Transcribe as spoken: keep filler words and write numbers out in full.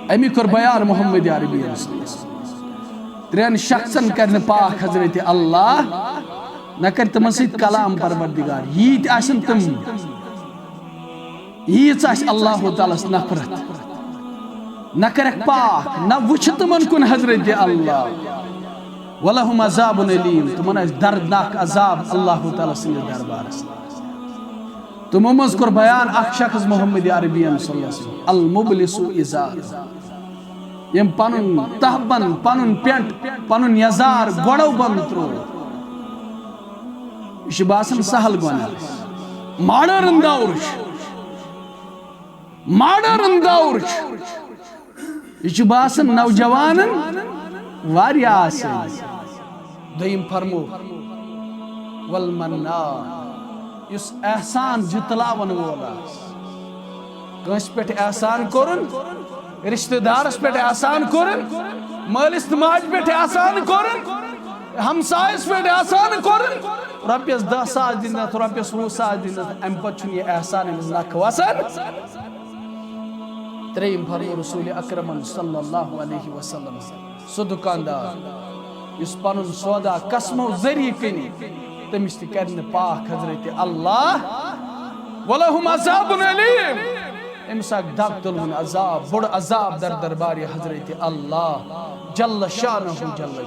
امی کوٚر بیان محمد عربی صلی اللہ علیہ وسلم۔ ترٛٮ۪ن شخصن کرِ نہٕ پاک حضرت اللہ، نہ کرِ تِمن سۭتۍ کلام پروردگار۔ ییٖتۍ آسن تِم، ییٖژ آسہِ اللہ تعالیٰ ہس نفرت، نہ کرکھ پاک، نہ وٕچھِ تِمن کُن حضرت اللہ۔ ولہم عذاب علیم، تِمن آسہِ دردناک عذاب اللہ تعالیٰ سٕنٛدِس دربارس۔ تِمو منٛز کوٚر بیان اکھ شخص محمد عربی صلی اللہ علیہ وسلم، المبلس ازار، ییٚمۍ پنُن تہبند، پنُن پینٹ، پنُن یزار گۄڈو بند تروو۔ یہِ چھُ باسان سہل گۄناہ، ماڈٲرٕن دور چھُ، ماڈٲرٕن دور چھُ۔ یہِ چھُ باسان نوجوانن واریاہ آسٲنی۔ دوٚیِم فرمو، والمنان، یُس احسان جتلاون وول آسہِ۔ کٲنٛسہِ پٮ۪ٹھ احسان کوٚرُن، رشتہٕ دارس پٮ۪ٹھ احسان کوٚرُن، مٲلِس تہٕ ماجہِ پٮ۪ٹھ احسان کوٚرُن، ہمسایس پٮ۪ٹھ احسان کوٚرُن، رۄپیس دَہ ساس دِنس، رۄپیس وُہ ساس دِنس، امہِ پتہٕ چھُنہٕ یہِ احسان أمِس نکھٕ وسان۔ ترٛیٚیِم فرمو رسول اکرمن صلی اللہ علیہ وسلم، سُہ دُکاندار یُس پنُن سودا قسمو ذٔریعہٕ کٕنہِ، تٔمِس تہِ کرِ نہٕ پاک حضرت اللہ۔ ولہم عذاب علیم، أمِس اکھ دب تُلوُن عذاب، بوٚڑ عذاب در دربارِ حضرت اللہ جل شانہ جل۔